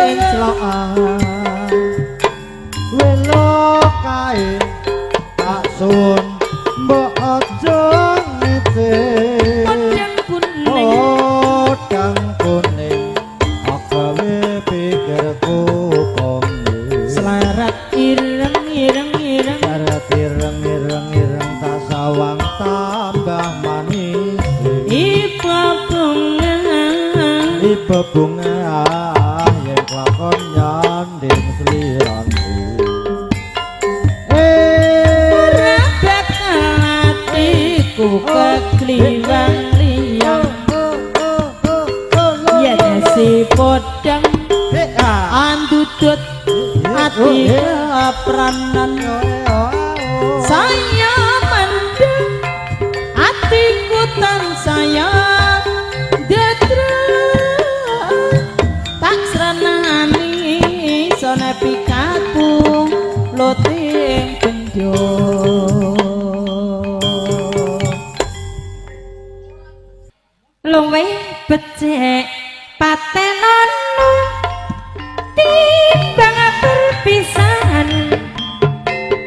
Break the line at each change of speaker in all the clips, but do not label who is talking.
Enclokan welo kae tak suwun mbok aja ngece.
Podang kuning,
podang kuning agawe pikirku kombe.
Selarat ireng ireng ireng,
selarat ireng ireng ireng tak sawang tambah manis.
Ibu bunga,
ibu bunga yen kelakon nyanding sliramu.
Ora bakal atiku kekliwang liyang. Yen si podang andudut ati kepranan, saya mendem atiku tansaya detrek. Tak srenani sone pikatku loting benjo.
Luwih becik patenono timbang perpisahan.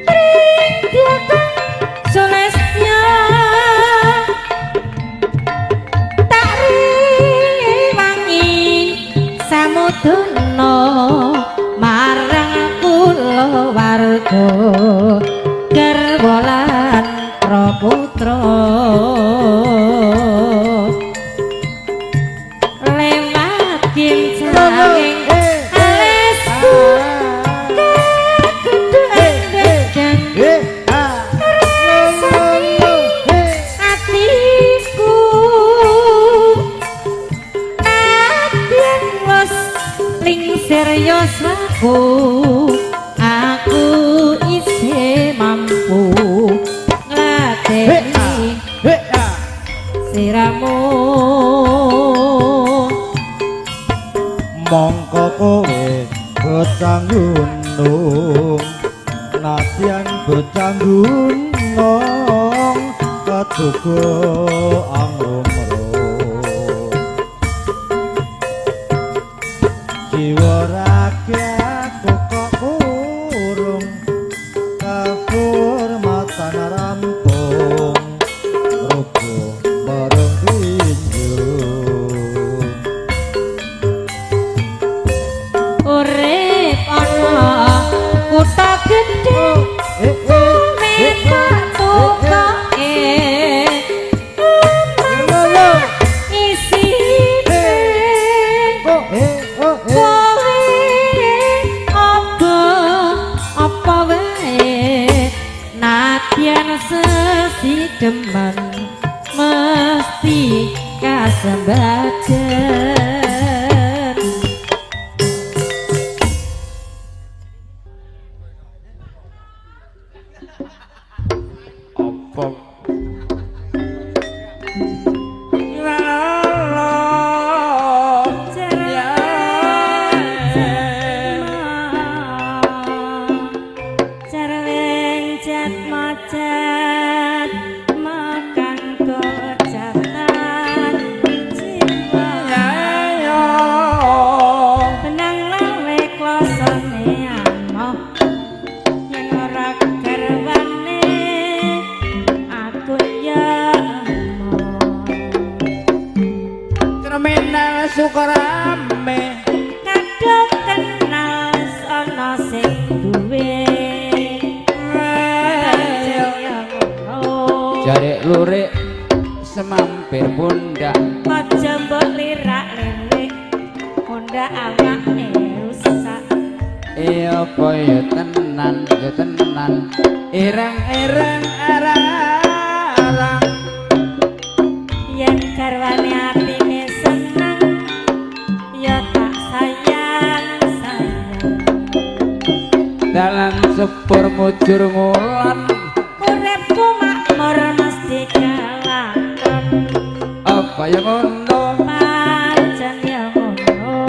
Pring Sulestya tak rewangi samudana marang kulawarga garwa lan putra. Lewat kincanging alisku kegedhean wedang atiku. Nadyan wis lingsir yoswaku, aku isih mampu ngladeni siramu.
Mongko kowe bocah gunung, nadyan bocah gunung keduga angrumrung. Jiwa ragaku kok kurung kahurmatan rampung rubuh marang tinju.
Urip ana kutha gedhe kowe tak tukoke isine. Kowe apa apa wae nadyan sesideman mesti kasembadan.
Apa
Cerweng cat macat makan kecatan jiwa. Benang lawe klosone amoh yen ora garwane aku ya emoh.
Terminal Sukarame
Kadung kenal ana sing duwe.
Jare lurik semampir pundak.
Aja mbok lirak-lirik pundak awake rusak.
Iya apa ya tenan ya tenan ireng-ireng arang-arang.
Yen garwane atine seneng ya tak sayang sayang.
Dalan sepur mujur ngulon
Uripku makmur mesti kelakon.
Apa ya ngono
Pancen ya ngono.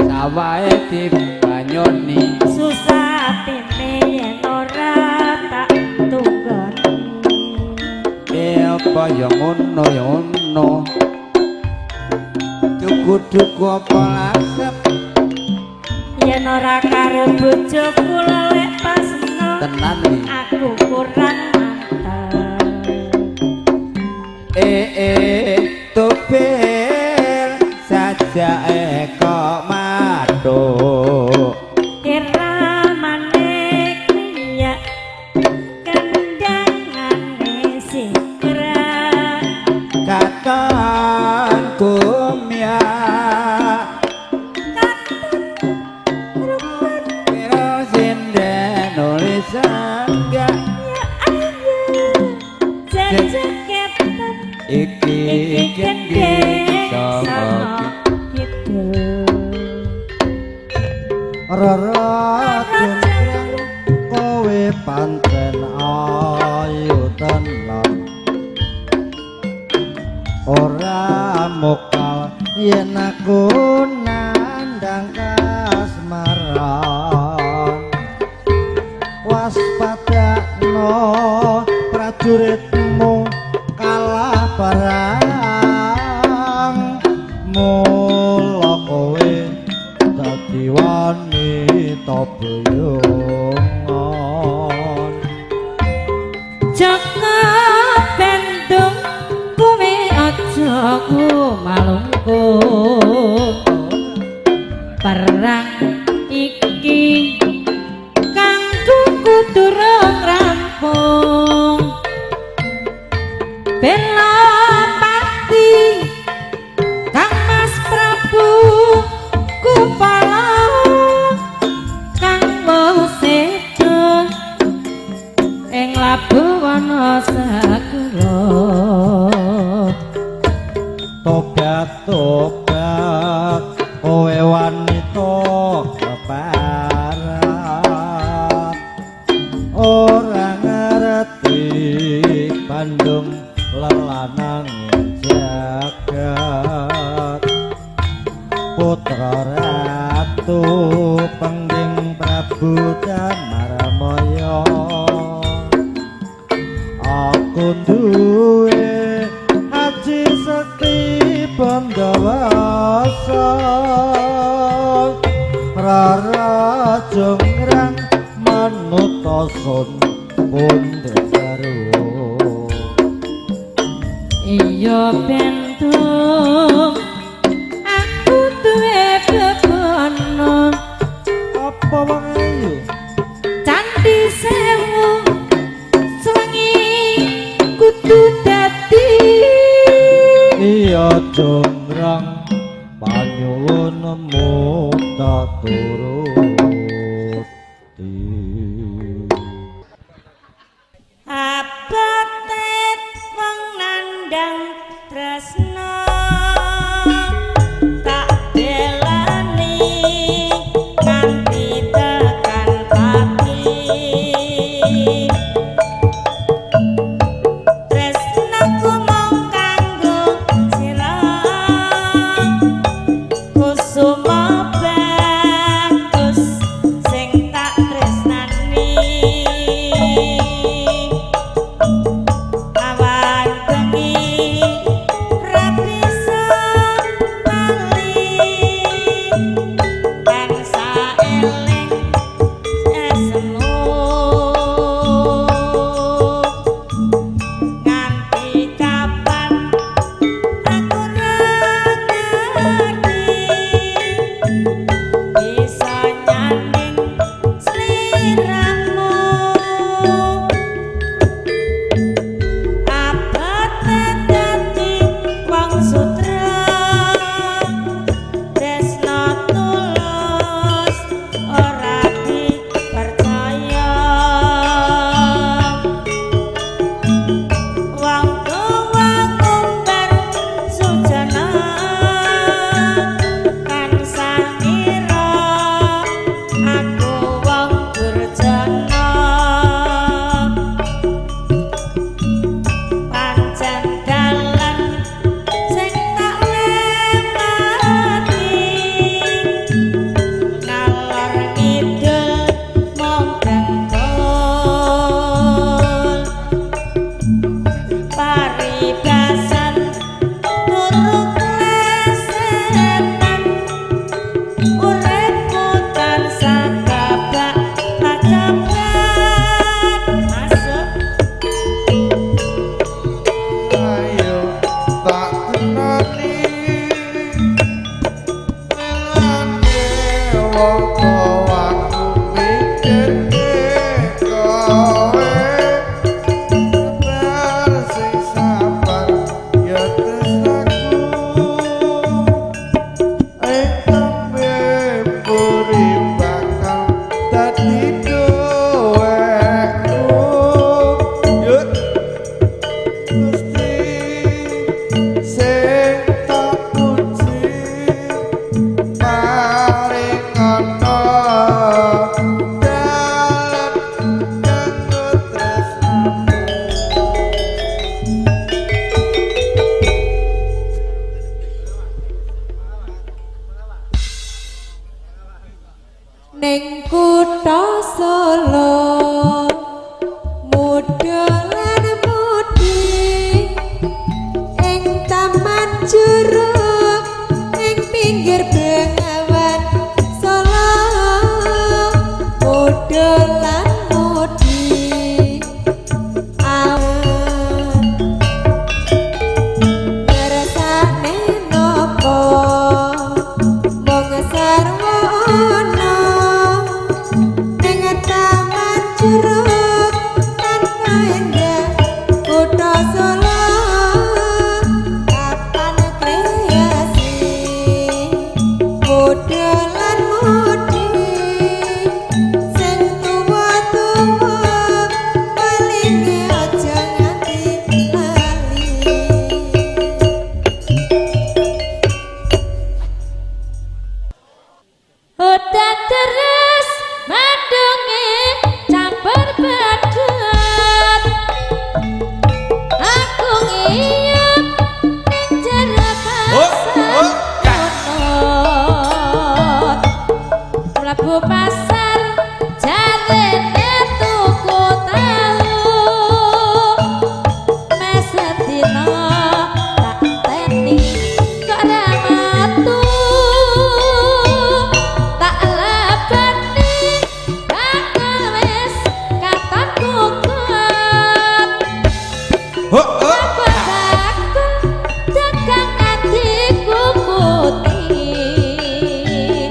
Sawahe dibanyoni
Susah atine yen ora tak tunggoni.
Apa ya ngono ya ngono. Duku-duku apa lasem
Yen ora karo bojoku lelek pasno
tenan iki.
Aku kurang mantep.
Eh eh topel sajake kok mathuk.
Iramane kriyak kendangane sikra
Katon kumya Piro sinden nulis enggak
ya ayo jejeketan
iki
iki
gendhe
gendhe
saka
saka kidul.
Rara jonggrang kowe pancen ayu tenan ora mokal yen aku nandang kasmaran waspadakno prajuritmu kalah perang mula kowe dadi wanita buyungan.
Jaka Bendung kuwi aja kumalungkung. Perang iki kang kudu durung rampung. Bela pati Kang Mas Prabu Kupala kang sedo ing Labuwana Sakura.
Tobat tobat kowe wanita keparat ora ngerti Bandung lelanang jagat putra ratu pengging Prabu Damarmaya aku duwe aji sekti Bandawasa Rara Jonggrang manuta sun pundhut baru.
Iya Bendung aku duwe bebono
Apa wong ayu
Candi Sewu sewengi kudu dadi.
Iya Jonggrang panyuwunmu tak turuti.
Abote wong nandang tresna tak belani nganti tekan pati. Tresnaku mung kanggo sira kusuma bagus
Mongko aku mikirke kowe, sabar sing sabar ya tresnaku. Ing tembe puri bakal dadi duwekku. Yuk Gusti sing tak puji, paring ana dalan kanggo tresnamu.
Ning kutha Solo muda lan mudi, ing taman curug ing pinggir bengawan Solo, muda lan mudi awan ngersane napa mung sarwa ana ning taman curug tanpa endah kutha Solo, kapan kreasi muda lan mudi, sing tuwa-tuwa palinge aja nganti lali. Udan terus madunge campur pedhot, aku ngiyep ning jero pasar Ngunut. Mlebu pasar jarene tuku tahu, mesedina tak teni kok ora metu, tak lebani bakal wis katon kukut.
Ho ho.
Bakul dagang atiku putih,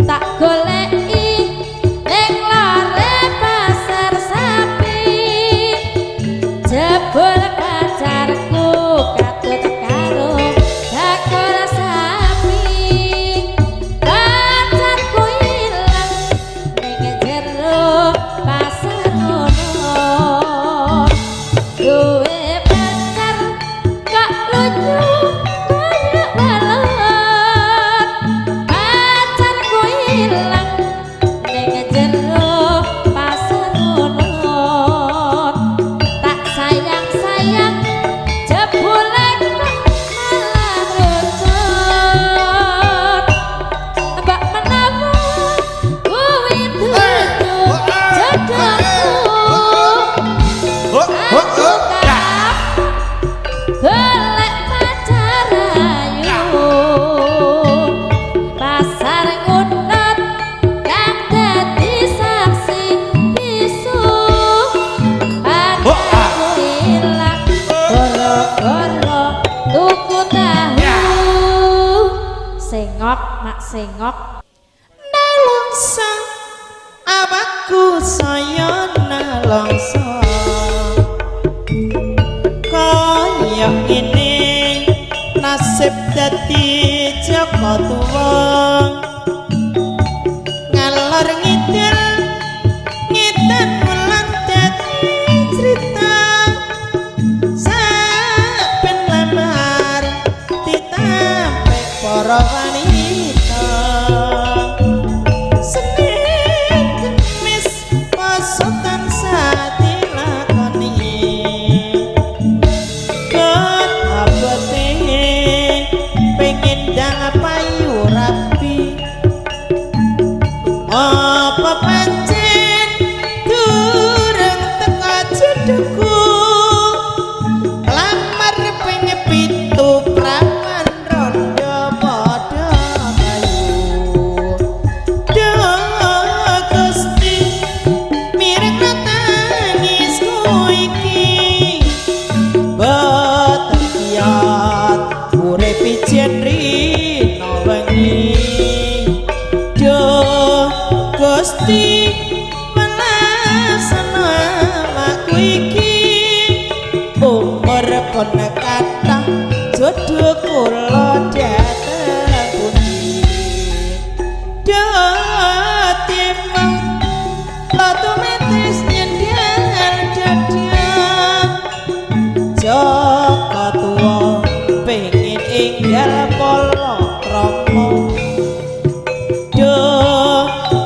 tak goleki ning lore pasar sapi, jebul pacarku katut karo bakul sapi. Pacarku ilang ning jero pasar ngono, duwe pacar kok lucu kaya balon. Pacarku ilang ning jero pasar ngono, tak sayang-sayang jebule kok malah lucut. Mbak menawa kuwi dudu jodohku,
Ho ho
aku
ho.
kap golek pacar ayu. Pasar Ngunut kang dadi saksi bisu, pacarku ilang gara-gara tuku tahu. Sengok mak sengok.
Nelongso awakku saya nelongso, kaya ngene nasib dadi jaka tuwa, ngalor ngidul ngetan wulan dadi crita, saben lamar ditampik para wanita. Senin Kemis poso tansah dilakoni, kon abote pengen ndang payu. Gusti welasana awakku iki umur pun kathah jodoh kula dhateng pundi do timang otomatis nyendal dadak Joko tuwa pengin enggal palakrama do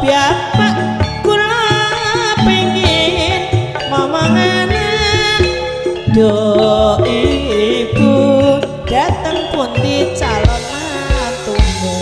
bapak kula pengin momong anak do ibu dateng pundi calon mantumu.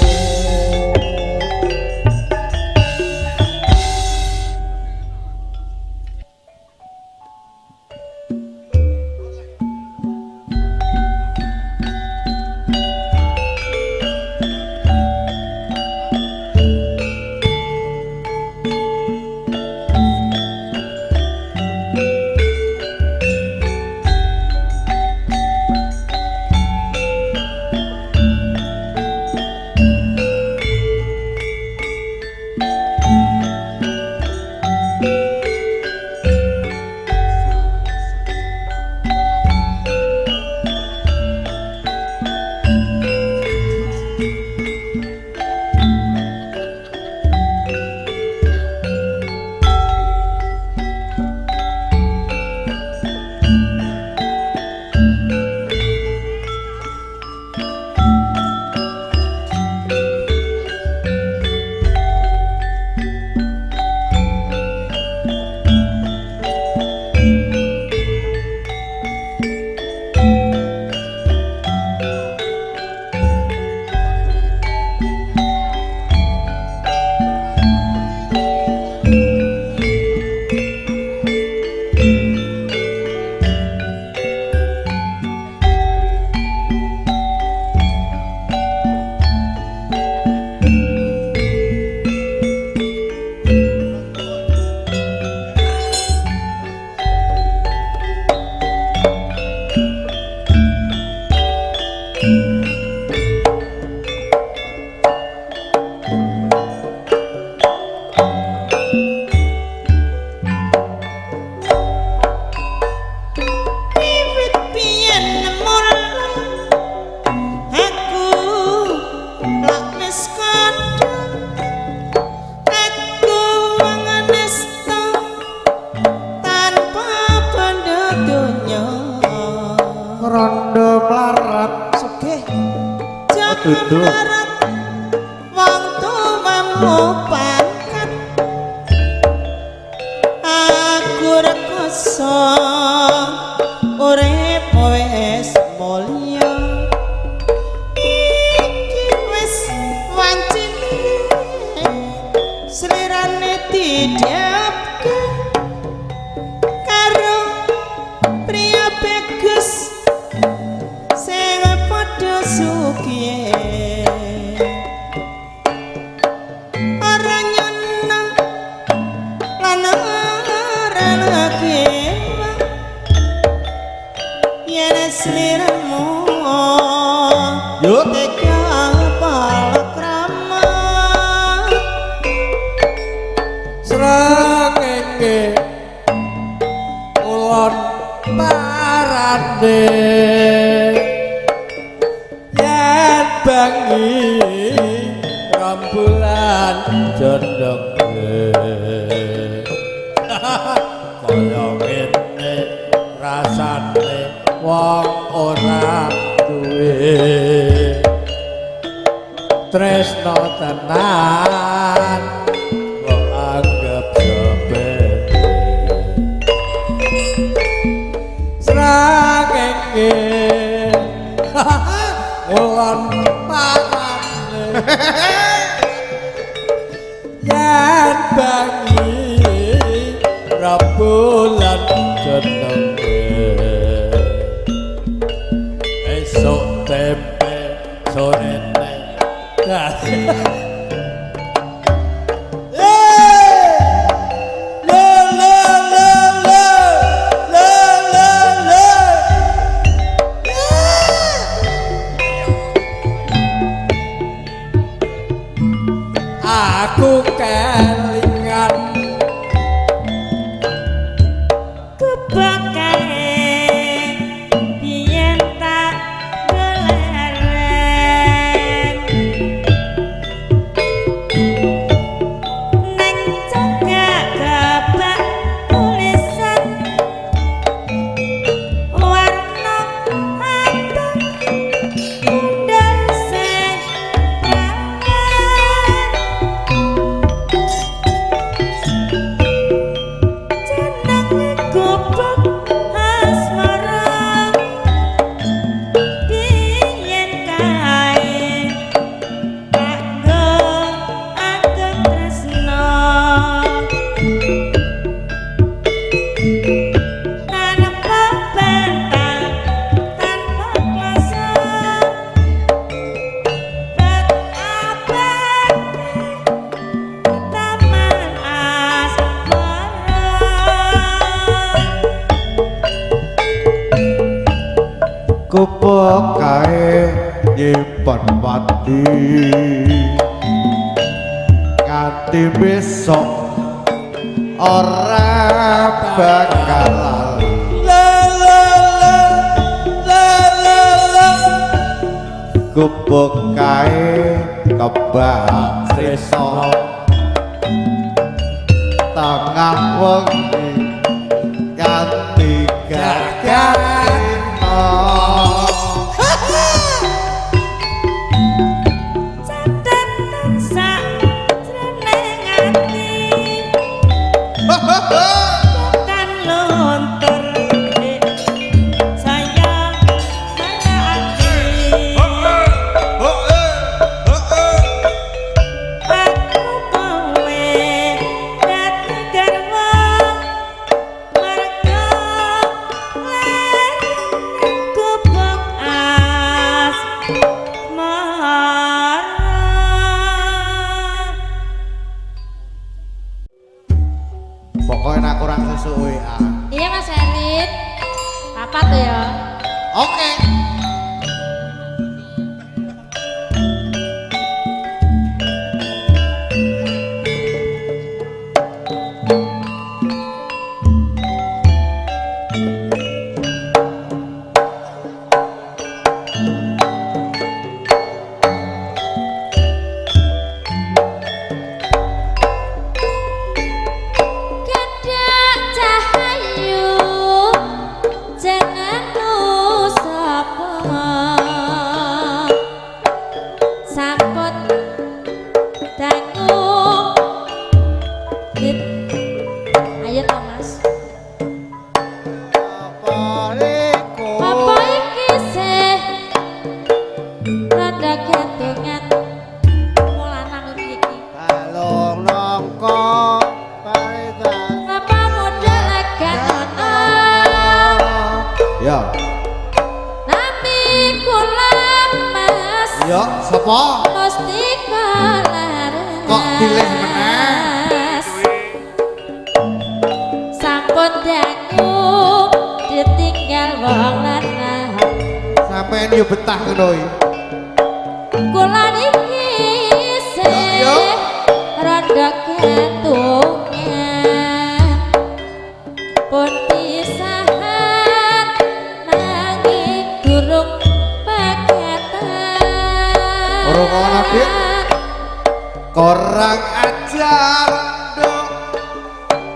Wiwit biyen mulai aku lak wis kandha aku ngenesto tanpa bondo donya
Rondo mlarat
sugih jaka
dudu.
mlarat wong tuwamu pangkat aku rekoso urip wis mulya iki wis wancine slirane didhapke karo priya bagus sing padha sugihe ora nyono lan ora kewa yen sliramu
Yuk.
tega palakrama
Srengenge kulon parane yen bengi rembulan jondong kaya ngene rasane wong ora duwe tresno tenan kok anggap sepele srengenge kulon parane yen bengi rembulan jenenge esuk tempe sorene. Le le le le le le le. Aku kelingan
Gubuk kae nyimpen pati nganti besok ora bakal lali.
La la la la la la.
Gubuk kae kebak tresno tengah wengi kanthi gagatno.
Catetan sak jroning ati kan luntur saya ati aku kowe dadi garwa merga lan gubuk asmara.
Pokoknya nak kurang sesuk WA.
Iya Mas Elit. Papat ya.
Oke.
Kedak cahayu jenengmu sapa sampun dangu Dit. Ayo to Mas. Apa iki sih rada gantungan mulanang iki iki.
Balung nangka paritas.
Apa modal legan ono
Ya.
nami kula Mas.
Ya, sapa?
Mustika laras.
Kok dileh meneh?
Sampun dangu ditinggal wong lanang.
Sampeyan yo betah ngono iki.
Kula niki
Yo, yo.
sih rada gantungan. Pun pisahan nanging durung pegatan.
Urung ana, Dik. Korang ajar nduk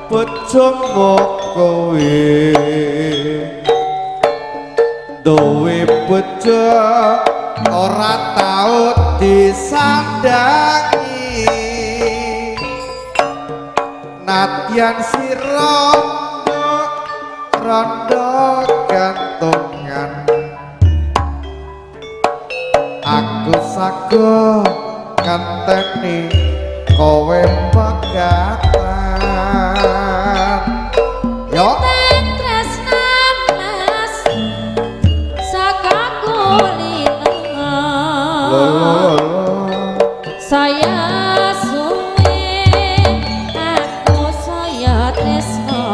bojomu kowe. Duwe bojo ora tau disandangi. Nadyan sira nduk rondo gantungan. Aku sago ngenteni kowe pegatan. Yo,
Tresna Mas saka kulino.
lho lho lho.
Saya suwe aku saya tresno.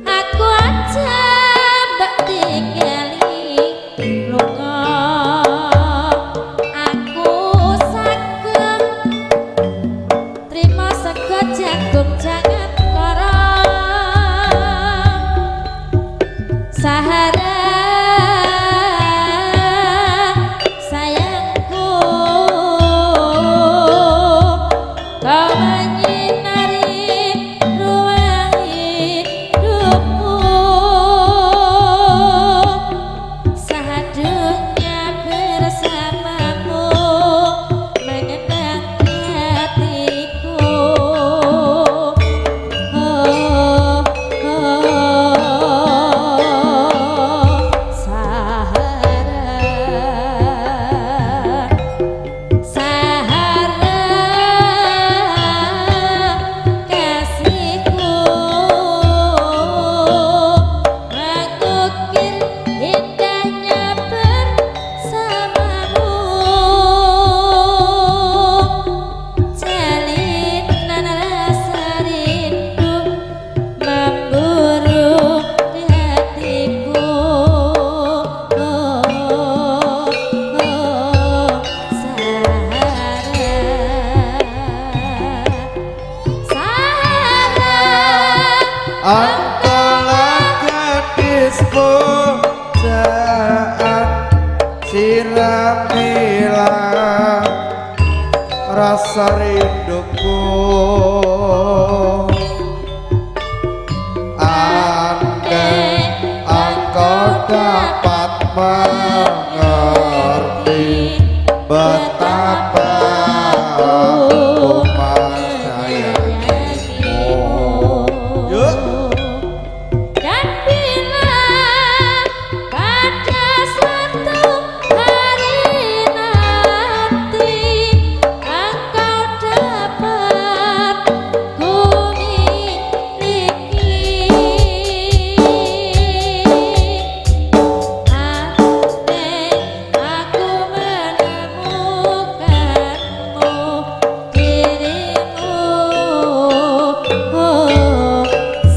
Aku aja mbak tinggali lunga. Aku saged
Engkaulah gadis pujaan, siramilah rasa rinduku. Andai engkau dapat mengerti betapa aku menyayangimu. Yuk.
Dan bila pada suatu hari nanti engkau dapat ku miliki, andai aku menemukanmu, dirimu oh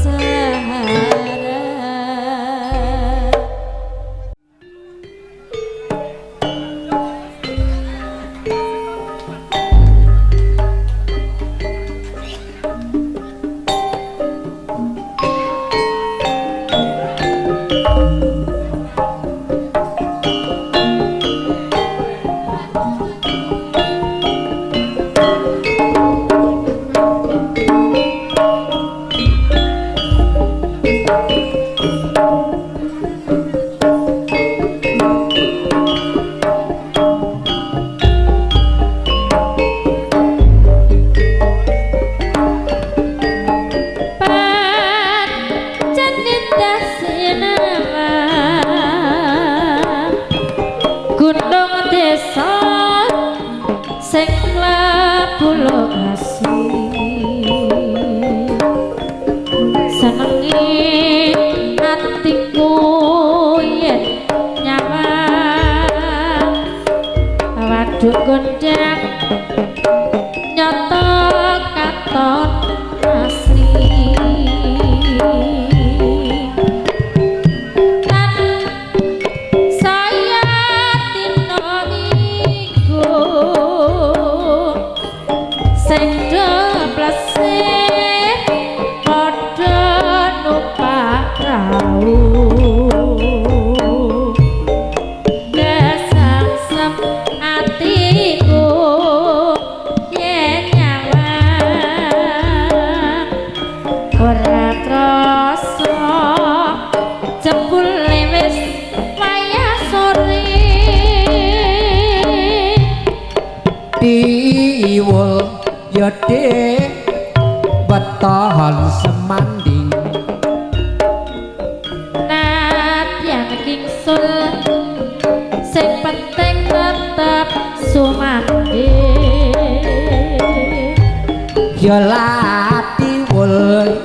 sehari. Pancen sinema Gunung desa sing mlebu lokasi senengi atiku yen nyawang waduk gondang nyata katon asri lan saya dina minggu sing do plesir padha numpak prau kesangsem atiku yen nyawang ora krasa jebule wis wayah sore.
Tiwul ya dik wetohon semanding
Nadyan kingsul sing penting tetep sumandhing.
Ya latiwul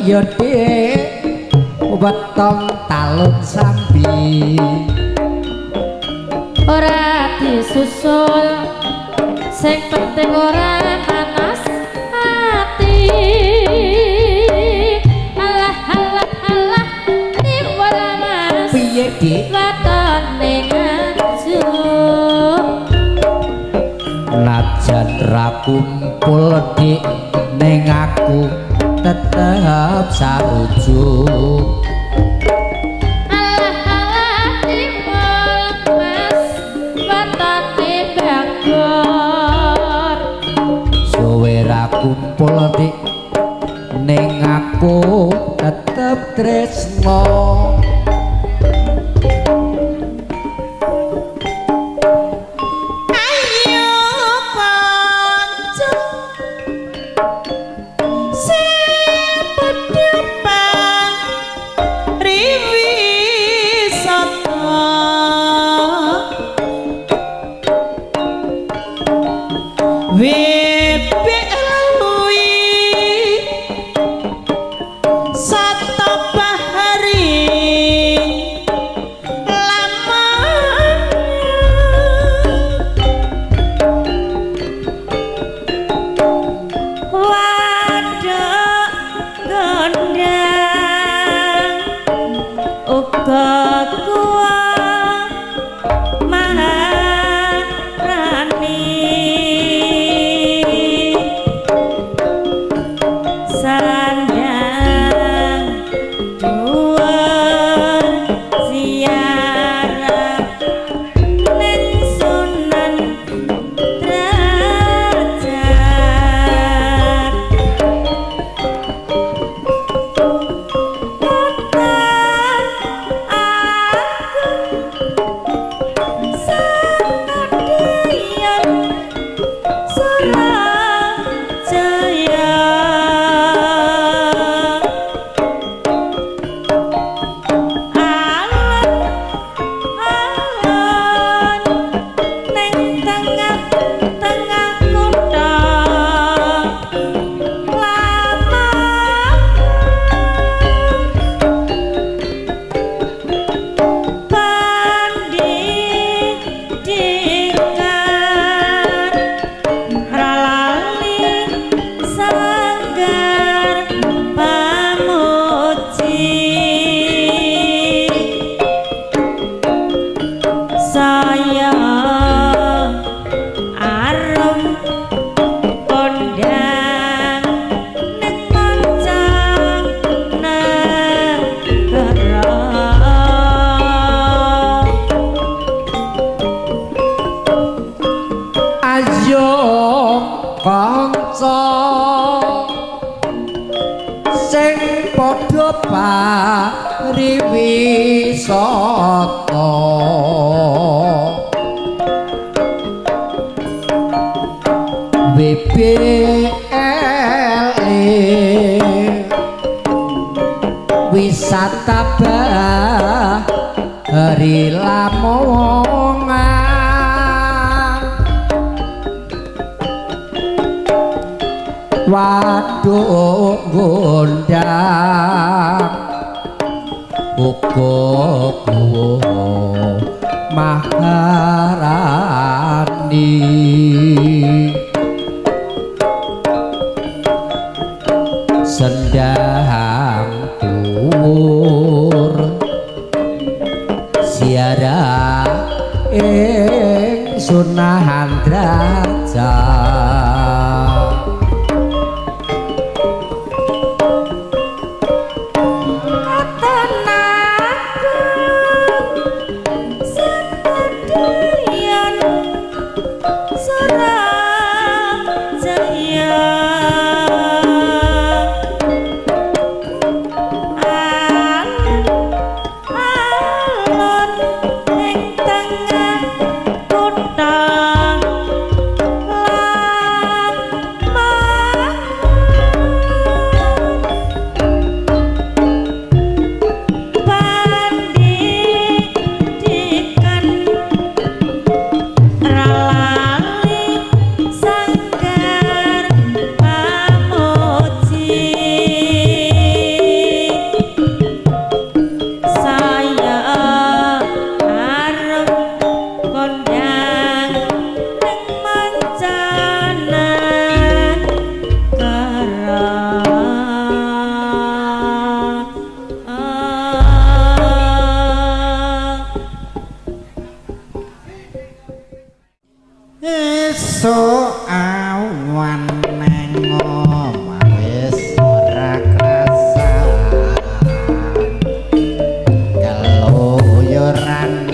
ya dik weton talun sambi
Ora disusul sing penting ora panas ati. Alah alah alah tiwul mas
piye dik
wetone nganjuk.
Najan ra kumpul dik ning aku tetep sarujuk.
Alah alah tiwul mas wetone bagor.
Suwe ra kumpul dik ning aku tetep tresno.
Ayo kanca sing padha pariwisata WPLW Sata Bahari lamanya.
Waduk gondang uga kuwa maharani.
kanca sing padha pariwisata. WBLE wisata bahari Lamongan, waduk gondang uga guwa Maharani. Sendang dhuwur siara ing Sunahan Derajat.
Esuk awan nang omah wis ora krasa, keluyuran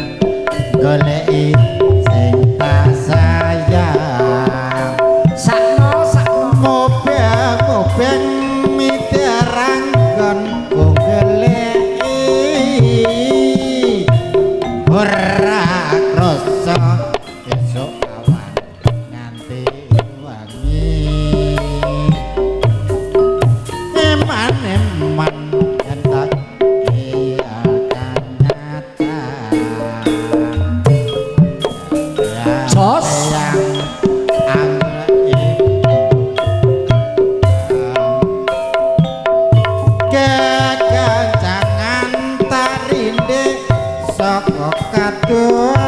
goleki sing tak sayang.
Sakno sakno
Mobeng-mobeng midaranggon goleki ora krasa esuk awan nganti wangi. Eman-eman yen tak nyata.
Jos.
Kekancangan tarinde saka kadohan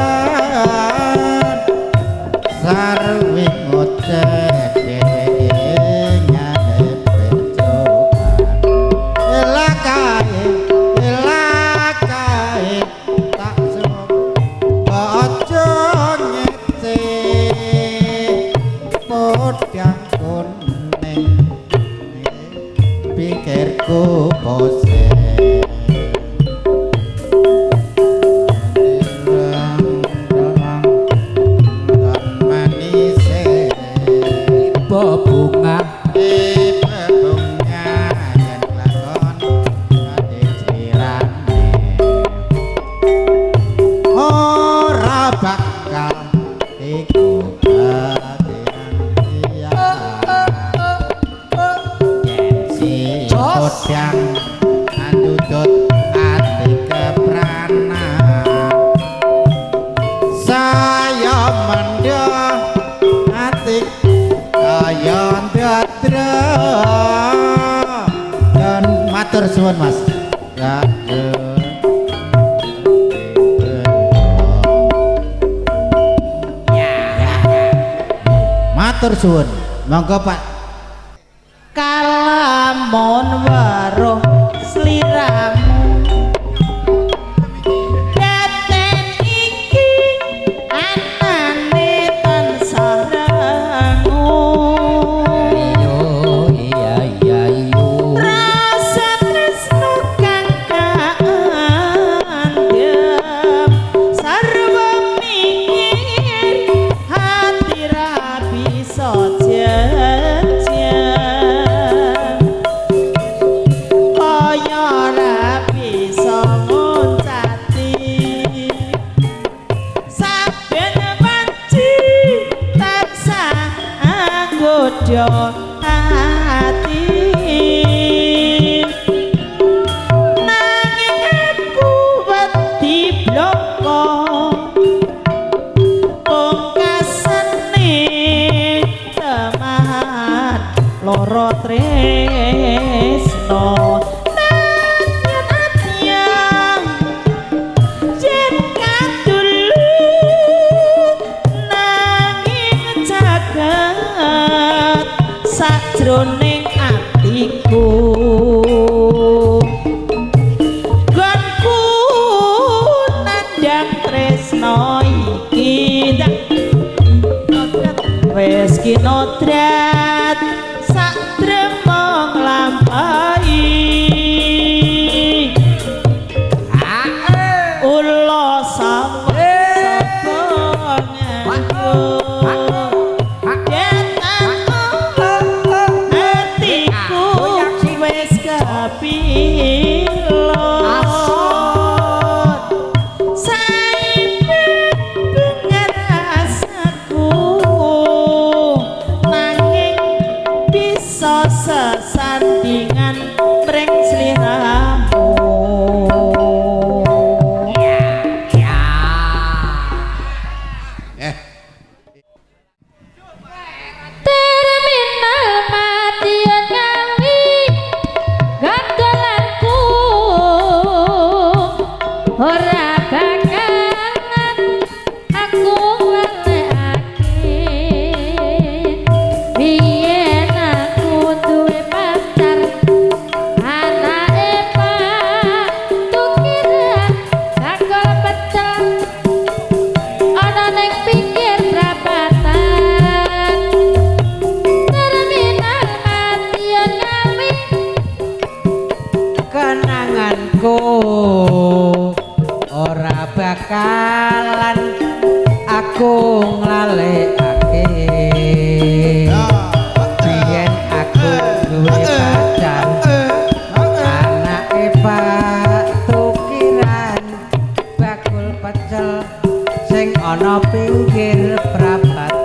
sarwi ngoceh dhewe ngadepe coban. Elakae elakae tak semok aja ngece podang kuning pikirku bose. Manise
bebungah
bebungah yen lakon ati jirane ora bakal iku yen si
Jos.
podang andudut ati kepranan saya mendha ati kaya ndadra. Dan matur suwun Mas. Ya. Matur suwun. Monggo Pak.
Kalamun weruh sliramu daten iki anane tansah rangu.
Iyo iya iya iyo.
Rasa tresno kang kaandhem sarwa mikir hati ra bisa. Jejer kaya ora bisa nguncati saben wanci tansah anggodha ati nanging aku wedi bloko pungkasane teman loro tresno nadyan adyan yen kadulu nanging jagat sajroning atiku gonku nandhang tresno iki wis kinodrat sak tremo nglampahi ula sapa sapa nganggo atiku wis kepilot saiki rasaku nanging bisa sesandingan mring sliramu.
Eh,
Terminal Madiun Ngawi gandolanku ora bakalan aku ngalekake. Biyen aku duwe pacar anake Pak Tukiran bakul pecel ana ning pinggir prapatan. Terminal Madiun Ngawi.
Kenanganku ora bakalan aku nglalekake. Biyen aku duwe pacar anake Pak Tukiran bakul pecel sing ana pinggir prapatan.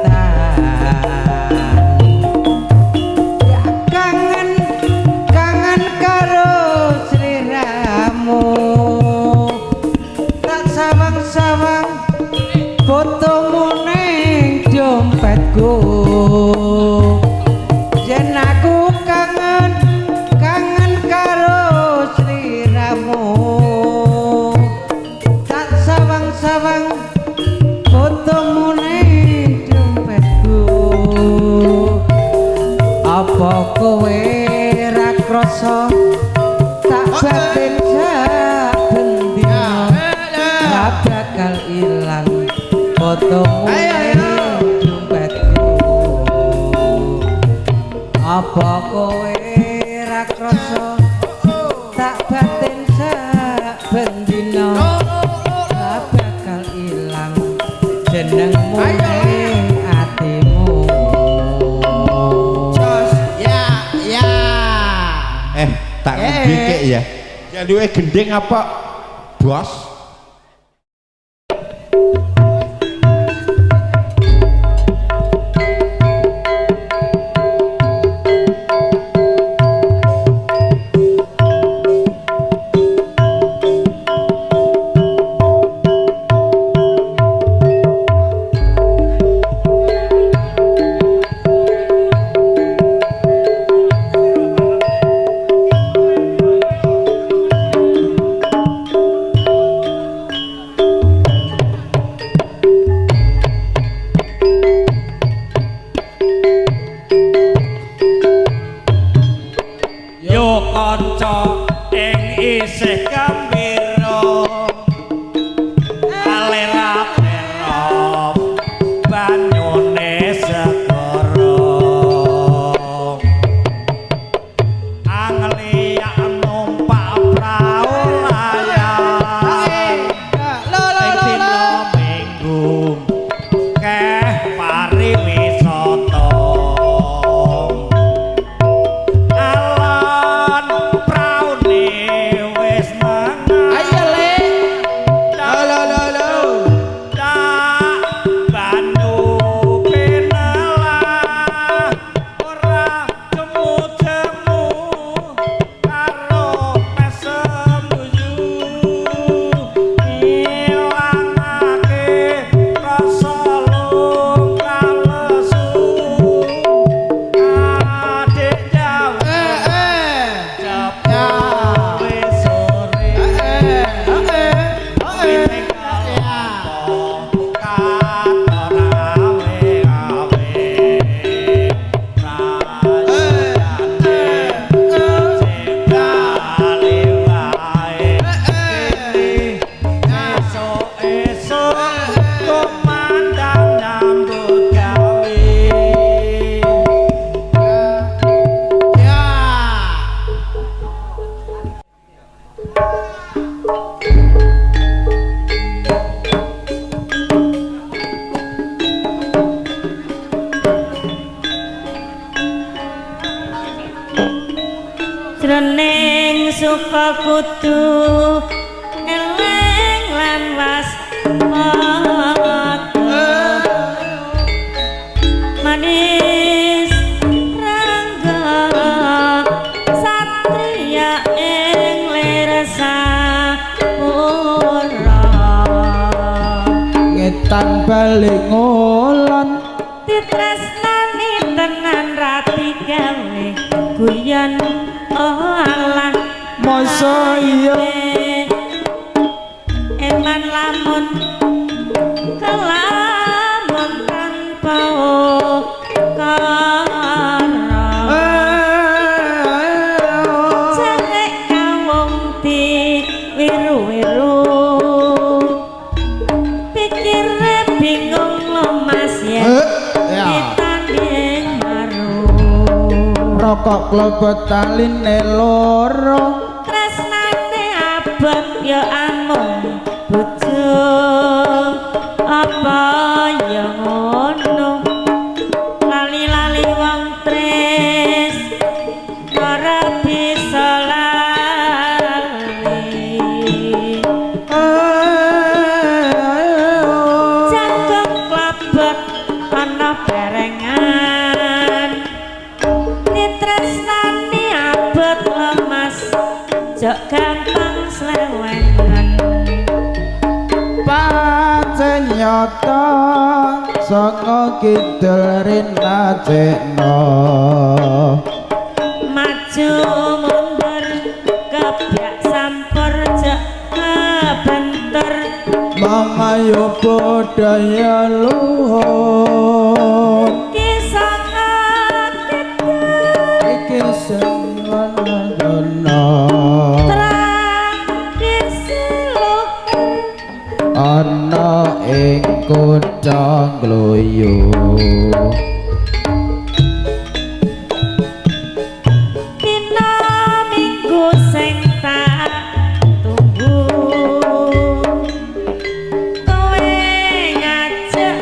Ya kangen kangen karo sliramu tak sawang-sawang fotomu ning dompetku. Yen aku kangen kangen karo sliramu tak sawang-sawang fotomu ning dompetku. Apa kowe ra krasa tak batin saben dina ra bakal ilang fotomu ning dompetku. Apa kowe ra krasa tak batin saben dina ra bakal ilang jenengmu ning atimu.
Jos, ya, ya. Eh, tak ngombe kek ya. Jaluke gending apa, Bos?
Jroning suka kudu eling lan waspada. Manis rangga satria ing lir sapura.
Ngetan bali ngulon
Ditresnani tenan rati gawe guyon, oh alah.
Masa iya?
Eman lamun kelamun tanpa ukara. Jarek kawung di wiru-wiru, pikire bingung lomas yen
Ya.
ditanding maru.
Rokok klobot taline loro.
Tresnane abot ya amung bojo, apa ya ngono, lali-lali wong tres ora bisa lali. Jagung klebet ana berengan, nitresnani abot lemas, jok gampang slewengan.
Pancen nyata saka kidul rina cekno.
Maju mundur kebyak sampur jek kebentur.
Mangayo budaya luhur.
Kisah kidul.
Iki sing ana
Tradisi luhur.
Ana ing kutha Ngluyu.
Dina minggu sing tak tunggu, kowe ngajak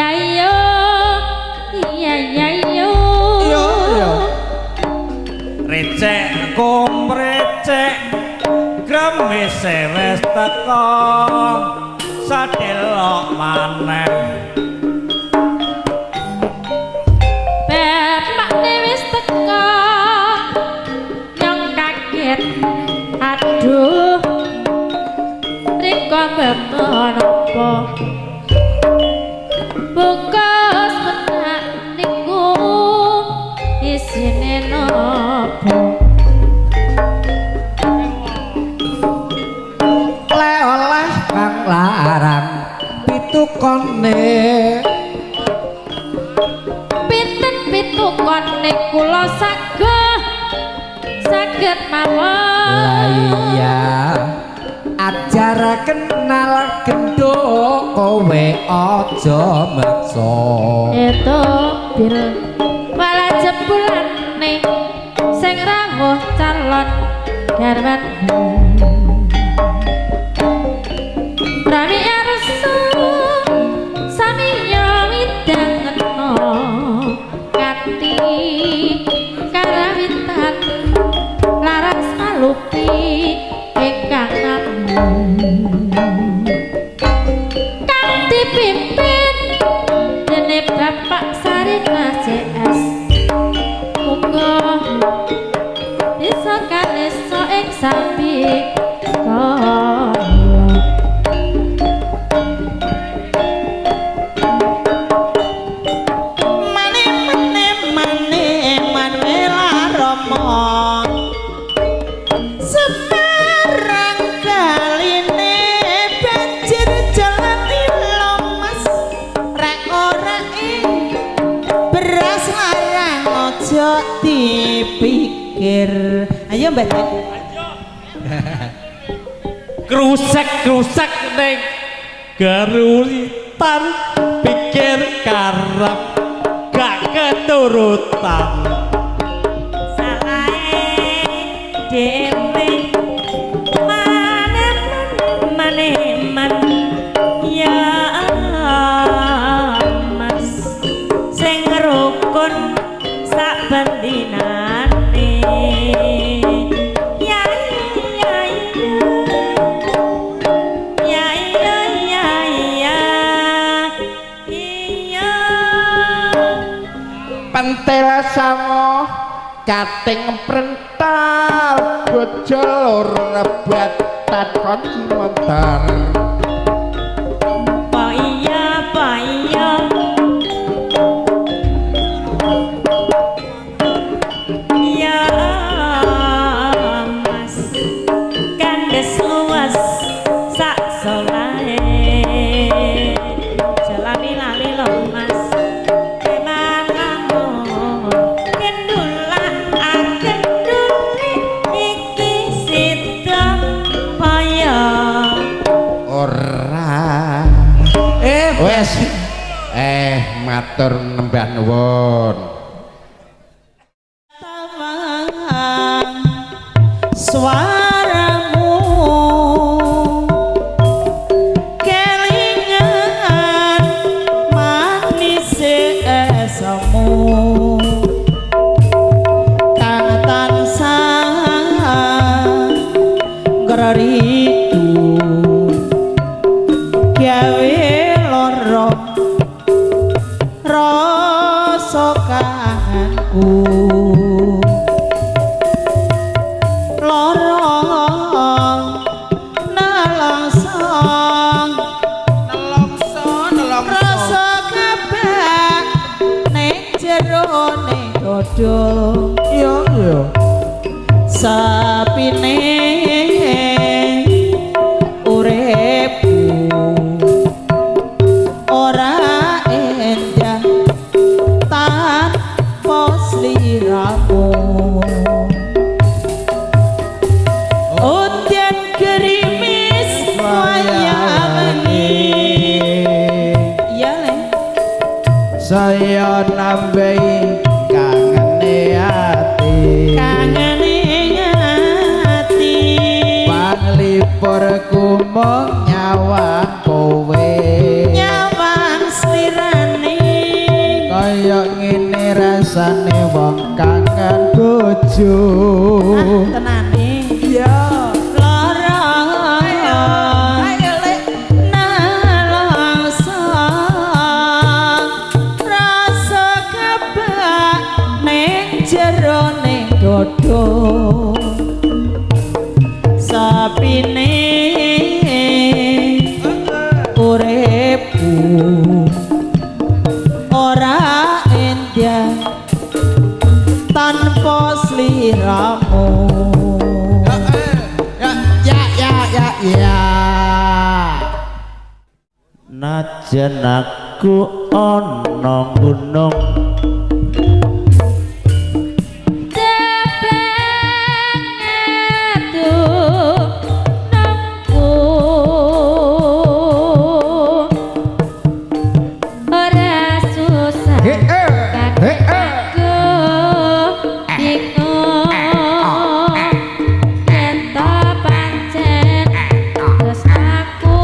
Ya yo, iya ya yo.
Yo yo.
Recek kumrecek gremise wis teka sadelok maneh.
Bapakne wis teka nyong kaget aduh rika beto napa bungkus menak niku isine napa.
Oleh kang larang pitukone.
Pinten pitukone kula saged saged mawon.
Lah iya ajar kenal genduk kowe aja meksa.
Itu bil wala jebulane sing rawuh calon garwan Prami arsa samiya widangena kanthi karawitan laras malupi ingkang nami kang dipimpin dene Bapak Sarina CS muga bisa kalesa ing sabikala.
Mane mane mane Manuela Romo Semarang kaline banjir jalan Mas rek ora ing beras larang aja dipikir. Ayo Mbak Dik.
Krusek-krusek ning gerulitan pikir karep gak keturutan.
Salahe dhewe mane mane man ya Mas sing rukun sak bendinane. Ya ya ya ya ya ya iya.
Pentil sango kating prental bojo loro rebatan kunci motor.
Pa iya pa iya ya Mas kandhes luwes sak solahe jalani lali lho Mas eman lamun kendulak akenduli iki sida paya.
Ora. Wes. Matur nembah nuwun.
Tawang suaramu kelingan manis esemu kang tansah ngreridu gawe lara rasa kangenku lara nelongso
Nelongso, nelongso.
rasa kabeh ning jerone dada.
Yo yo.
Sapine uripku ora endah tanpa sliramu. Udan gerimis wayah wengi. Iya le.
Saya nambahi kangene ati.
Kangene ati.
Panglipurku mung nyawang kowe.
Nyawang slirane.
Kaya ngene rasane wong kangen bojo.
Ah, tenane.
Iya.
Lara
Ayo lek.
Nalangsa rasa kebak ning jerone dodo sapine uripku ora endah tanpa sliramu.
Ya ya ya ya ya.
Najan aku ana gunung
Tebang atuh nangku ora susah aku bingung yen to pancen tresnaku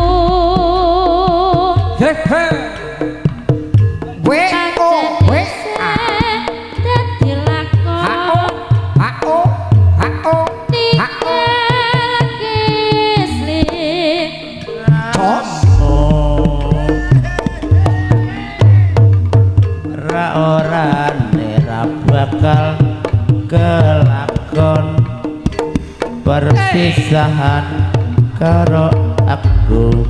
W O W A
dadi lakon
H O H O H O
ninggalake
Jos.
Ra orane ra bakal kelakon perpisahan karo aku.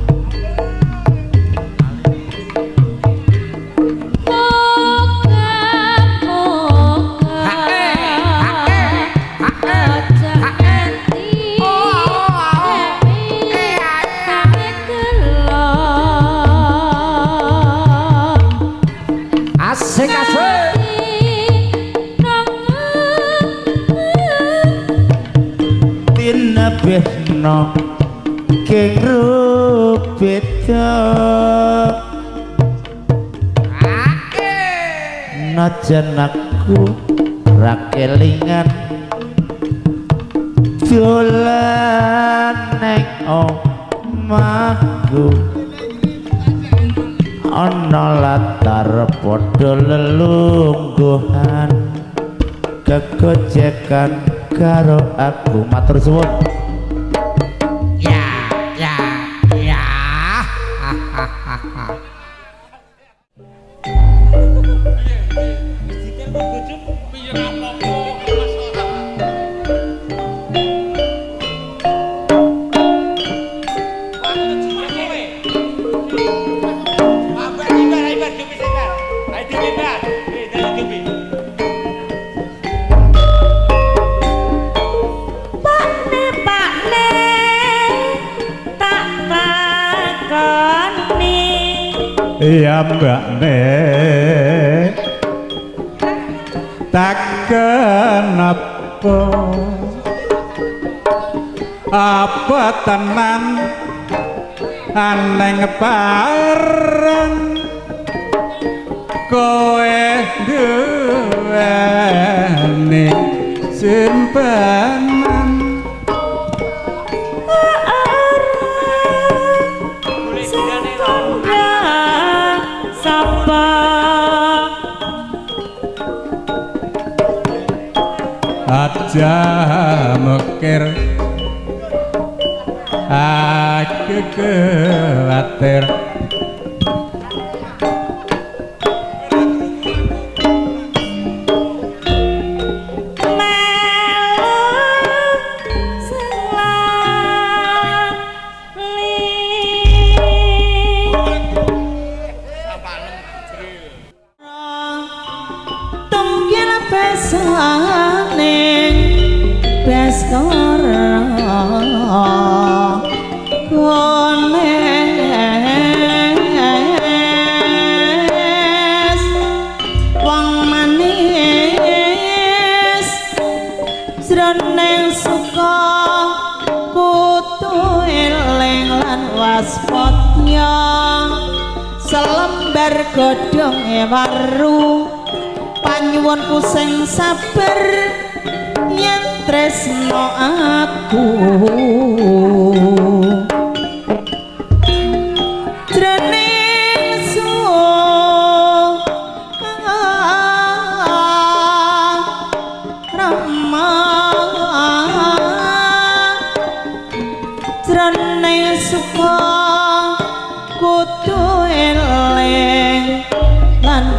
Moga-moga aja nganti kami gelo.
Asik asik.
Tinebihno king rubeda najan aku ra kelingan dolan ning omahku ana latar padha lelungguhan kegojekan karo aku. Matur suwun.
Ya ya ya.
Pakne pakne tak takoni.
Iya mbak Nek tak kenapa apa tenan aneng pareng kowe duweni simpenan.
Sapa
aja mekir aku kuwatir
melu selali.
Tunggil besane Baskara Gones wong manis jroning suka kudu eling lan waspadya selembar godhonge waru panyuwunku sing sabar yen tresno aku jroning suka.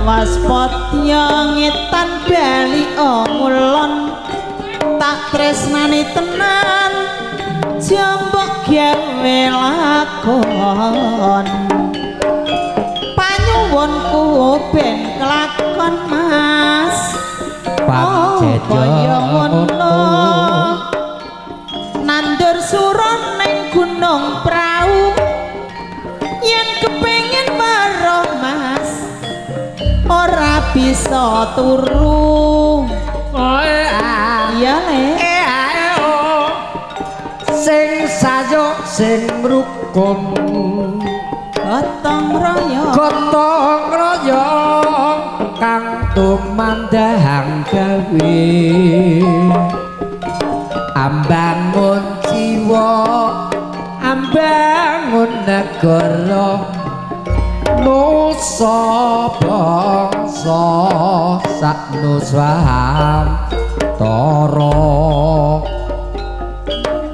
Waspadya ngetan bali ngulon tak tresnani tenan jambok gawe lakon panyuwunku ben kelakon Mas
Pancen
kaya ngono nandur suron ning Gunung Prau yen kepengin weruh Mas ora bisa turu. Iya le
Sing sayo sing rukun
gotong royong
gotong royong kang tumandang gawe ambangun jiwa ambangun negara nusa bangsa sak nuswantara.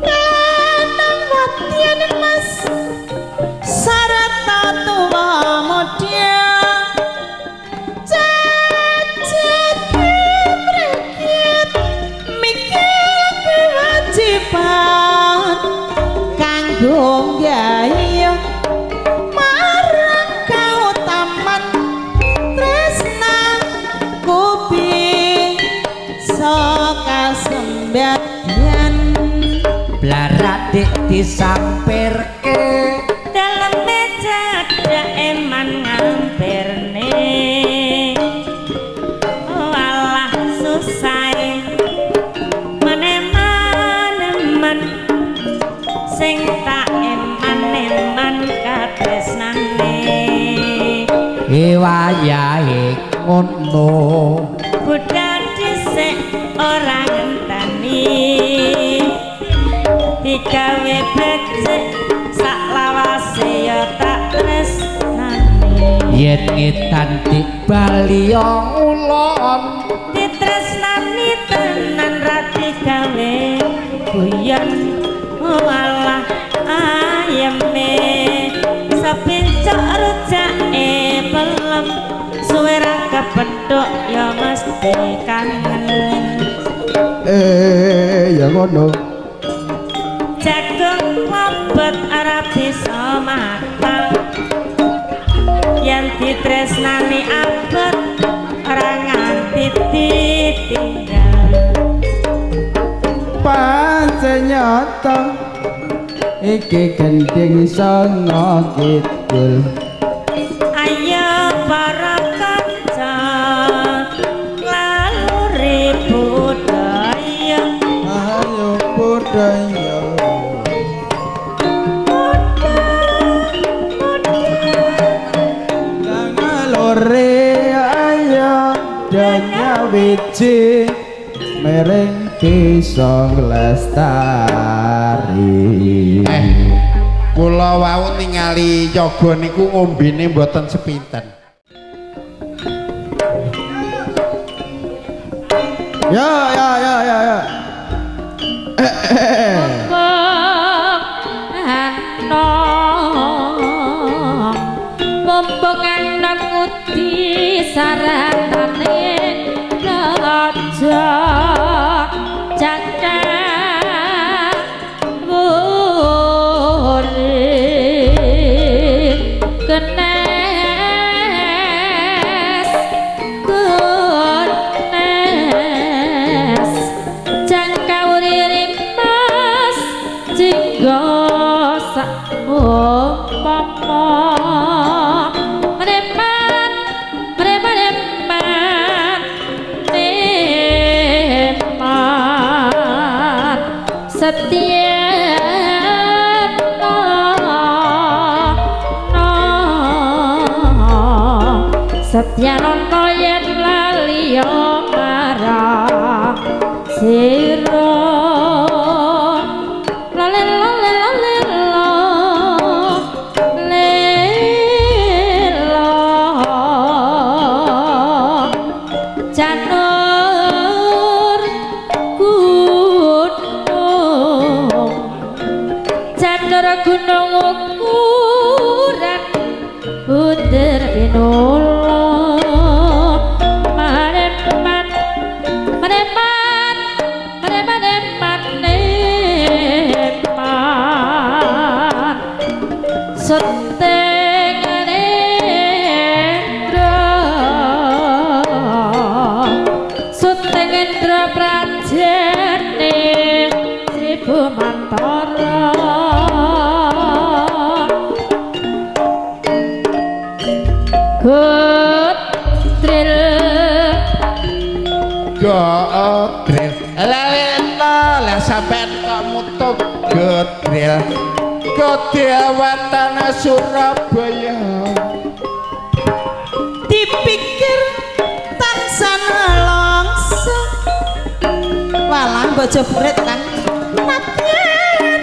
Lanang wadyan Mas sarta tuwa mudya cacet mrekit mikir kewajiban kanggo gayeng marang kautaman tresna kubi saka sembadyan.
Blaradik disampirke
daleme cedhak eman ngampirne walah susahe meneman-eman sing tak eman-eman katresnane
wayahe ngono
budal dhisik ora ngenteni digawe becik sak lawase ya tak tresnani
yen ngetan dik bali ngulon
ditresnani tenan ra digawe guyon walah ayeme sepincuk rujake pelem suwe ra kepethuk ya mesti kangen.
Ya ngono.
Jagung klebet ora bisa matang yen ditresnani abot ora nganti ditinggal.
Pancen nyata iki gending sanga kidul.
Ayo para kanca ngaluri budaya.
Ayo budaya. Ngalore ayo danyawiji mereng desa lestari.
Kula wau ningali yoga niku ngombene mboten sepinten.
Ya ya ya ya ya.
Mumpung ana ngudi saratane raja jangka wuri kenes kenes jangka wuri mas jinggo sak umpama preman preman preman setia Setyanono yen lali yo marang sira lale lale lale lo le lo janur gunung janur gunung ukuran bunder pinula. Prajene Sribu Mantara. Godril
Godril. Lah lah sampean kok mutuk godril. Godril wetane Surabaya.
Dipikir tansah nelongso. Walah bojo buret kan. Nadyan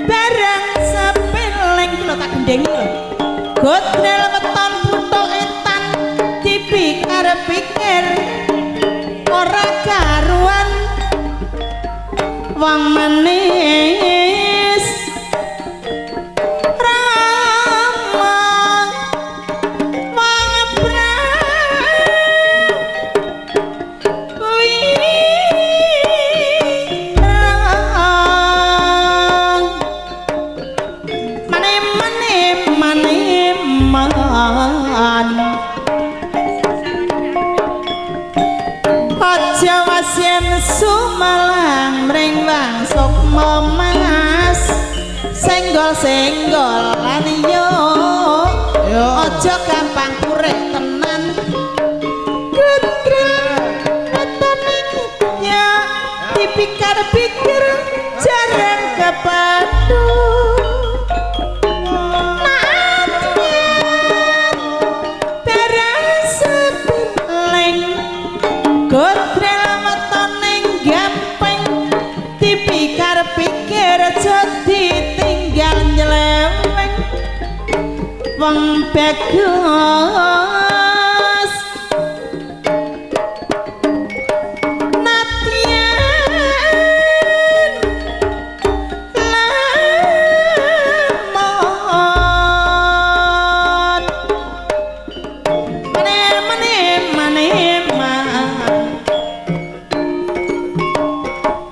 barang sepeleng iki lho tak gendhengi lho. Godrel weton puthuk etan dipikir pikir ora karuan wong manis rama wong prawira mane mane mane man aja wasien sumelang mring wang sukma mas senggol-senggolan yo aja gampang kurek tenan gedrel wetone ya dipikir-pikir jarang kepadu. Nadyan barang sepeleng godrel wetone gampang dipikir-pikir aja ditinggal nyeleweng wong bagus. Nadyan lamun mane mane mane man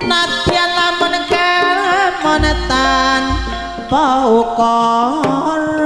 Nadyan lamun kalamun tanpa ukara.